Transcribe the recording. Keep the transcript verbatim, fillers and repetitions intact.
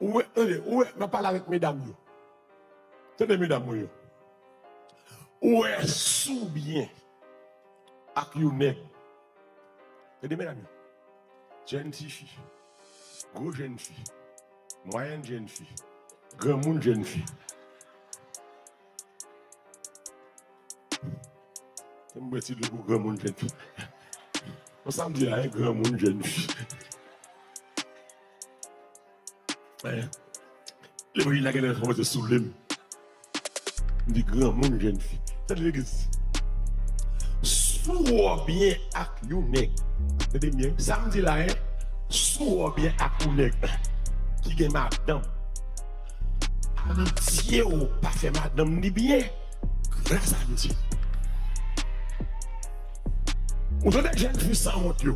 Ou wè, tande, ou wè, m ap pale avèk medam yo. Tande, medam mwen yo. Ou wè, si w byen ak yon nèg. Tande, medam yo. Jèn tifi. Gwo jèn fi. Mwayèn jèn fi. Granmoun jèn fi. Fè m bwè ti dlo pou granmoun jèn fi. Bon, sa m di la, en granmoun jèn fi. Eh, levanjil la genlè kòmanse soule m. M di granmoun jèn fi. Tande legliz. Si w byen ak yon nèg. Tande byen. Sa m di la, en. Si w byen ak yon nèg ki gen madanm. Amitié w pa fè madanm ni byen. Gras a Bondye. Ou tande jèn fi sanwont yo.